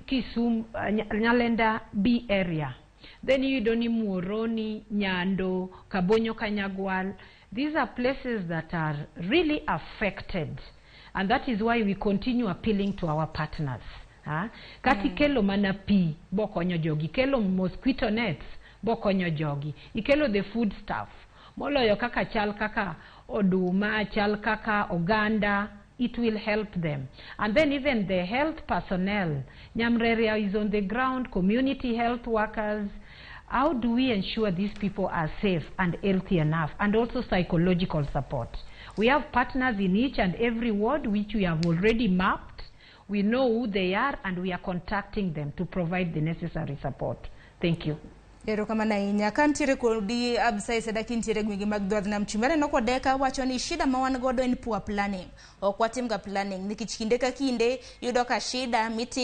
Kisumu, Nyalenda B area. Then iyudo ni Muhoroni, Nyando, Kabonyo Kanyagwal, these are places that are really affected. And that is why we continue appealing to our partners. Ha? Kati kelo mana pi bokonyo jogi, kelo mosquito nets bokonyo jogi, ikelo the food stuff. Moloyo kaka chal kaka oduma, chal kaka oganda, it will help them. And then even the health personnel, Nyamrerwa is on the ground, community health workers. How do we ensure these people are safe and healthy enough, and also psychological support? We have partners in each and every ward which we have already mapped. We know who they are and we are contacting them to provide the necessary support. Thank you. Erokamano ahinya. Ka ntiere kodi Absa Sadaki, ntiere gwenge mag dho nam chumbi. Aneno kodeka wacho ni shida ma wan godo en poor planning. Ok watim ga planning nikech kinde ka kinde yudo ka shida mitimo